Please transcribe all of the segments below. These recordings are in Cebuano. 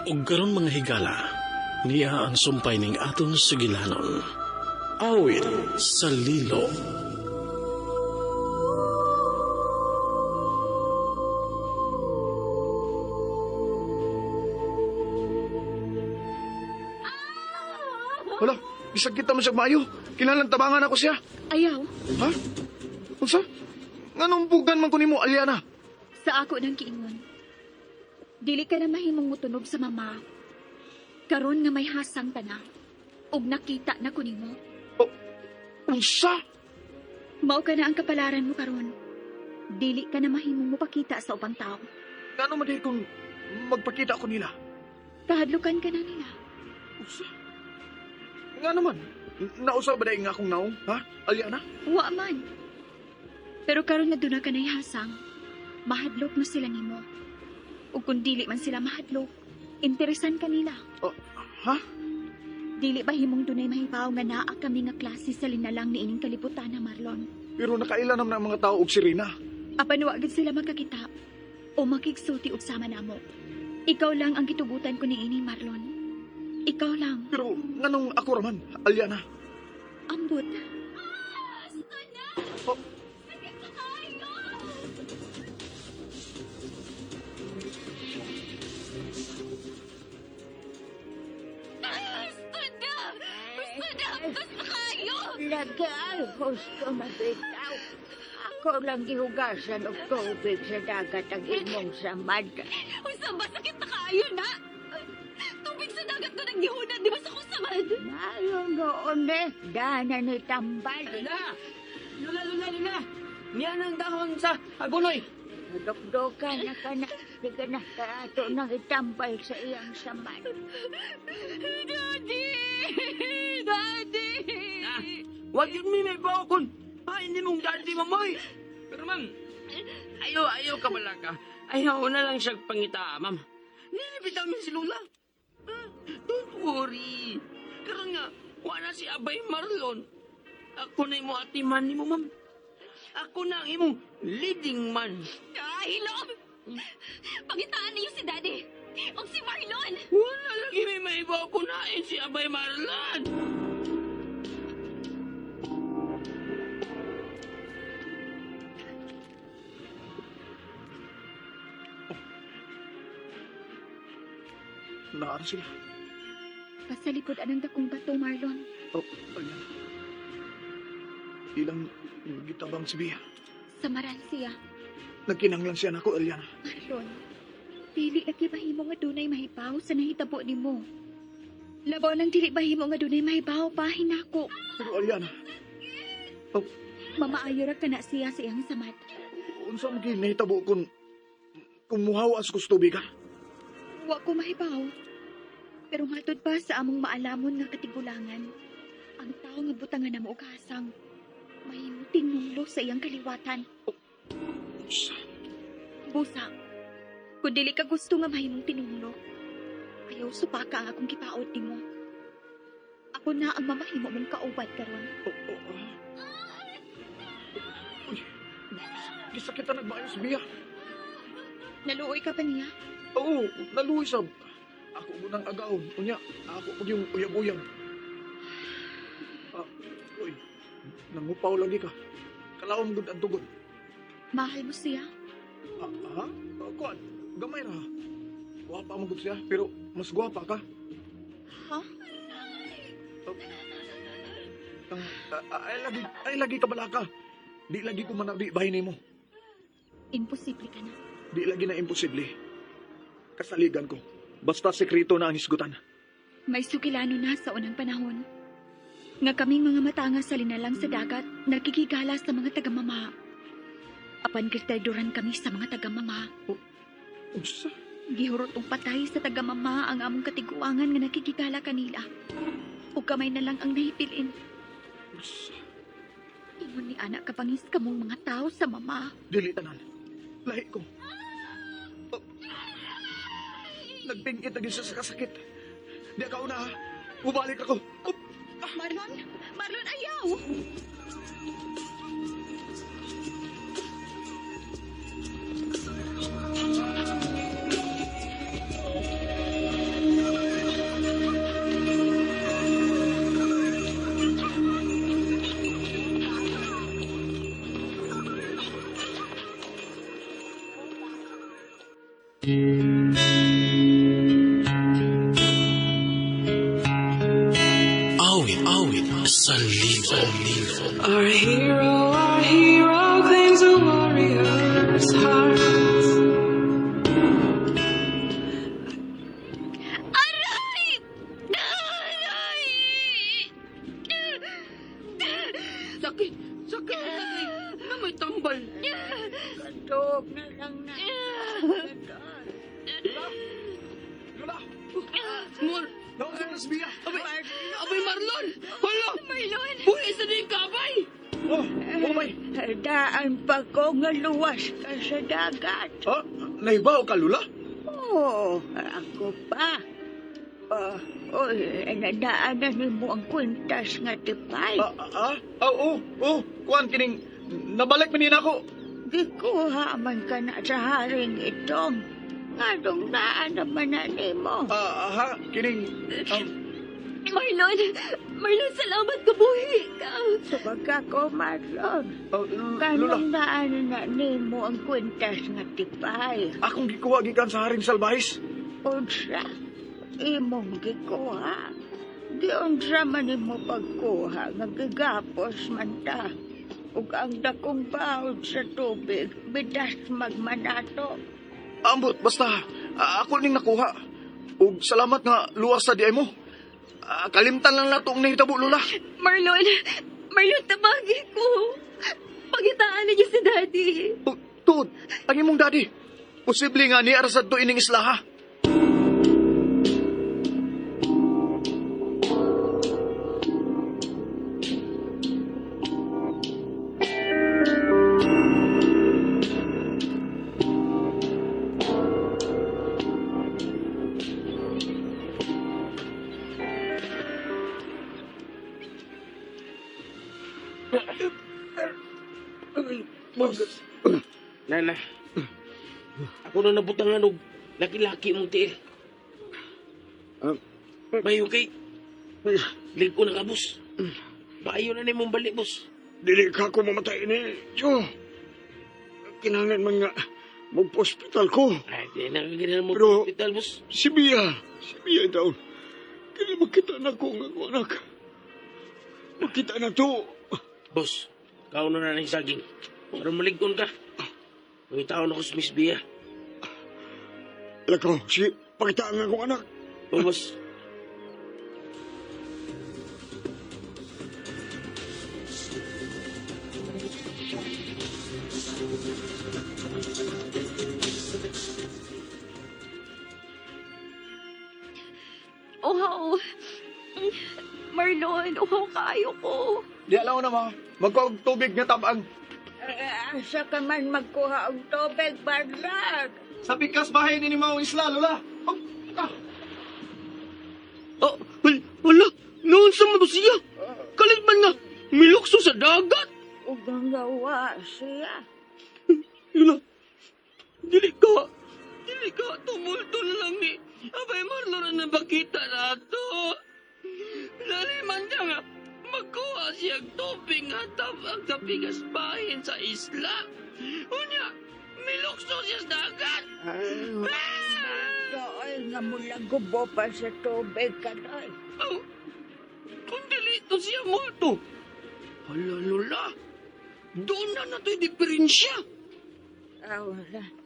Ug karon mga higala, niya ang sumpay ning aton sugilanon. Awit sa Lilo. Hala, bisag kita man siya maayo. Kinahanglan tabangan ako siya. Ayaw, Ha? Unsa? Nganong bugan man ko nimo, Aliana? sa ako ng kiingon. Dili ka na mahimong mutunog sa mama. Karon nga may hasang ta na. Ug nakita na ko nimo. Oh, unsa? Mao ka na ang kapalaran mo karon. Dili ka na mahimong mupakita sa ubang tao. Ngano man dahil kung magpakita ako nila? Kahadlukan ka na nila. Unsa? Ngano man? Nausa ba dahil nga akong naong, ha? Aliana? Wa man. Pero karon nga duna ka na'y hasang, mahadlok na sila nimo. Ug kung dili man sila mahadlok, interesan ka nila. Oh, ha? Dili ba himong dunay mahibaw nga naa kami nga klase sa linalang niining kalibutan na Marlon. Pero nakaila naman ang mga tao og sirena. Apan wa gid sila magkakita o makigsulti og sama namo. Ikaw lang ang gitugutan ko niini Marlon. Ikaw lang. Pero nganong ako raman, Aliana? Ambot. Oh, Lagi ay husto na bitaw. Ako lang gihugasan og tubig sa dagat ang imong samad. Unsa ba sakit na kaayo na? Tubig sa dagat ko nang gihuna, di ba sa kong samad? Mayo noon eh, dana ni tambal. Lula! Lula, lula, lula! Niyan ang dahon sa agunoy! Nadokdokan na ka na, di ka na kaato nang itambal sa iyang samad. Daddy! Daddy! Ah, wag yun may kun. Ha, hindi mong daddy mamoy. Pero ma'am, ayaw, ayaw ka pala ka. Ayaw na lang siya pangita, ma'am. Nilipit namin si Lula. Ah, don't worry. Karon nga, wala si Abay Marlon. Ako na imo atiman ni mo, ma'am. Ako na ang imong leading man. Ay, hilom! Pangitaan niyo si Daddy! O si Marlon! Wala lagi may maibaw ko na si Abay Marlon. Naara sila. Pasalikod anang dakong bato Marlon. Oh, Aliana. Ilang gitabang si Bia. Samaran siya. Nagkinanglan siya nako, Aliana. Marlon, dili lagi mahimo nga dunay mahibaw sa nahitabo nimo. Labaw nang dili mahimo nga dunay mahibaw pahin nako. Pero Aliana, oh, Mamaayo ra kana siya sa iyang samad. unsa man gyud nahitabo kung muhawas ko sa tubig ha? Wa ko mahibaw. Pero matod pa sa among maalamon nga katigulangan, ang tao nga butangan namo og hasang, mahimo tinunglo sa iyang kaliwatan. Unsa? Busa, kung dili ka gusto nga mahimong tinunglo, ayaw supaka ang akong gipaod nimo. Ako na ang mamahimo mong kaubad karon. Oh, oh, ah. Uy, gisakitan nagmaayos Bia. Naluoy ka pa niya? Oo, naluwi sab. Ako mo nang agaon. Unya, ako pag yung uyab-uyab. Ah, uy, nangupaw lagi ka. Kalaom gud ang tugod. Mahal mo siya? Ah, ha? Ah, kuan, gamay ra. Gwapa mo gud siya, pero mas gwapa ka. Ha? Ang, ah, ay lagi ka balaka. Di lagi ko manabi bahin nimo. Imposible ka na. Di lagi na imposible. Kasaligan ko. Basta sekreto na ang hisgutan. May sugilano na sa unang panahon. Nga kaming mga matanga sa linalang sa dagat, nagkikigala sa mga tagamama. Apan gitayduran kami sa mga tagamama. Unsa? Gihurot og patay sa tagamama ang among katiguangan nga nakikigala kanila. O kamay na lang ang nahipilin. Unsa? Ingon ni anak kapangis kamong mga tao sa mama. Dili tanan. Lahi ko. Oh. Nagpingit na gyud siya sa kasakit. Di ka una ha. Mubalik ako. Oh. Marlon! Marlon, ayaw! sa Libo. Our hero claims a warrior's heart. Aray! Aray! Sakit! Sakit na kay na may tambal. Katog na lang na. Lola! Mor, Naunsa na si Bia? abay, abay Marlon! Hala! Marlon! Buhi sa din kabay! Oh, oh may. Daan pa ko nga luwas ka sa dagat. Ah, naibaw ka, Lola? Oo, ako pa. Oh, oy, nadaanan nimo ang kwintas nga tipay. Ah, ah, ah, oh, oh, oh, kuan kining nabalik man nina ako. Gikuha man ka na sa haring itong. Ngadong naan naman na nimo. Ah, aha, kining Marlon! Marlon, salamat kabuhi ka! Tubag ako, Marlon. ah, Lola, Kanong naan na nimo ang kwintas nga tipay. akong gikuha gikan sa Haring Salbahis. Unsa, imong gikuha. Giunsa man nimo pagkuha nga gigapos man ta. Ug ang dakong bahod sa tubig, bidas magmanato. Ambot, basta ako ning nakuha. Ug salamat nga luwas sa diay mo. Ah, kalimtan lang nato ang nahitabo, Lola. Marlon! Marlon, tabagi ko! Pagitaan ninyo si Daddy! Ug tuod, ang imong daddy. Posible nga niya ra sad to ining isla ha. Boss. Nana. Ako na nabutangan og laki-laki mong tiil. Bayo kay. Lig-o na ka, boss. Bayo na nimong balik, boss. Dili ka ko mamatay ni Joe. Kinahanglan man nga magpa-hospital ko. Ay, di na kagina mo Pero- hospital, boss. Si Bia, si Bia daw. Kaya makita na ko nga ako anak. Makita na to. Boss, kao na na ng saging. Para malig-on ka. Pangitaon ako sa Miss Bia. Lakaw, sige, pakita ang akong anak. Oh, boss. Uhaw! Marlon, uhaw kaayo ko. Di alaw na ma. Magkuha og tubig nga tabang. Eh, Asa ka man magkuha og tubig, Marlon? Sa pikas bahay ni maong isla, Lola. Oh, ah, Oh, wala. Noon sa mo siya. Kalit man nga. Milukso sa dagat. Ug ang gawa siya. Lola, dili ka. Dili ka. Tumulto na lang ni. Abay, Marlon na napakita na to. Laliman niya nga. Magkuha siya og tubig nga tabang sa pikas bahin sa isla. Unya, milukso siya sa dagat. Ay, Doy, nga mula gubo pa sa tubig kanoy. Oh, kung dili to siya mo to. Hala, Lola. Doon na na to'y diferensya. Aw,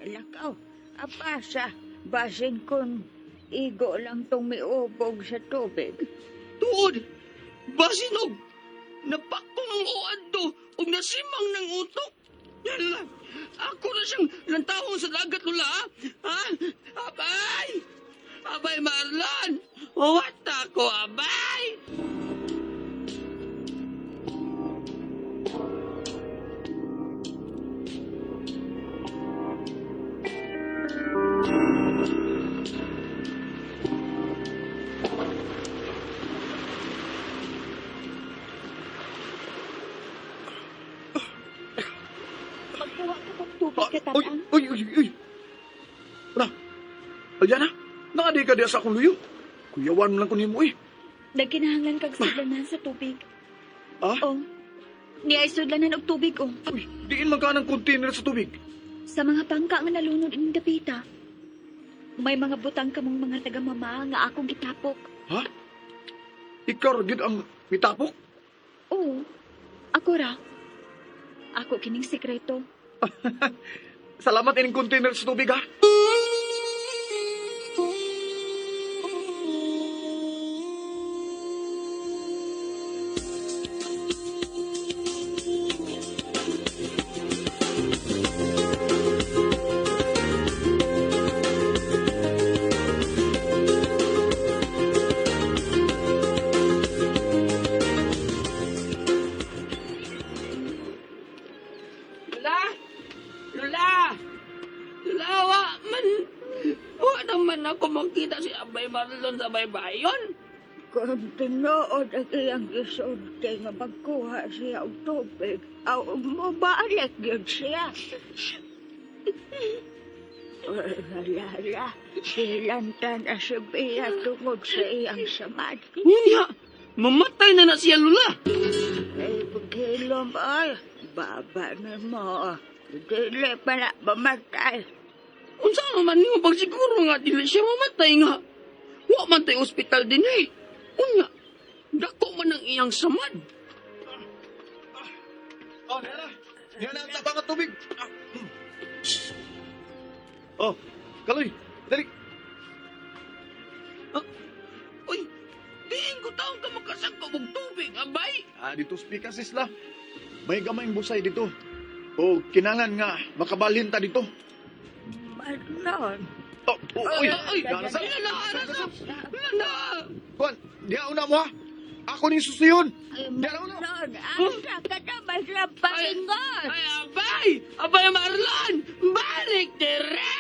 lakaw. Apasa, basin kun igo lang tong miubog sa tubig. Tuod, basinog, napakong ang uad to, ug nasimang ng utok. Yan lang, ako na siyang lantawon sa dagat, Lola. Ha? Ha? Abay! Abay, Marlon! What ako, abay! Magkuha ka pag tubig ka Uy, tabang. uy, uy, uy. Wala. Alyana, naadi ka diya sa akong luyo. Kuyawan mo lang ko nimo eh. Nagkinahanglan kag sudlanan sa tubig. Ah? Oh. Niya ay sudlanan og tubig oh. Uy, diin man ka ng container sa tubig. Sa mga bangka nga nalunod ining dapita. May mga butang kamong mga taga-mama nga akong gitapok. Ha? Ikaw ra gyud ang mitapok? Oo, ako ra. Ako kining sikreto. Salamat ining container sa tubig ha. Lula! Lula! Lula, wa man! Wa naman ako makita si Abay Marlon sa baybayon. Kung tinuod ang iyang gisulti nga magkuha siya og tubig, aw mobalik yun siya. Lala, silanta na si Bea tungod sa iyang samad. Unya, mamatay na na siya, Lula. Ay, paghilom ay, baba na mo. Dili pa na mamatay. Unsa man nimo pagsiguro nga dili siya mamatay nga. Wa man tay ospital din eh. Unya, dako man ang iyang samad. Oh, niya na. Niya na ang tabang at tubig. Ah. Oh, Kaloy, dali. Uy, diin ko taong ka makasagko og tubig, abay. Ah, dito speaker sisla. May gamayng busay dito. O, kinahanglan nga makabalhin ta dito. Marlon, Oh, oh, uy, Ay, Dala sa. Lala, lala, lala. Kuan, diha una mo ha. Ako ning susiyon. ay Diha una. Marlon, asa ka na maslapaingon? Ay, abay! Abay, Marlon! Balik dire!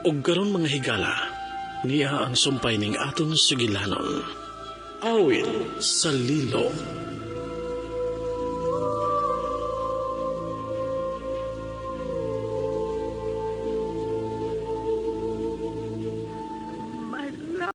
Og karon mga higala, niya ang sumpay ning aton sugilanon. Awit sa lilo.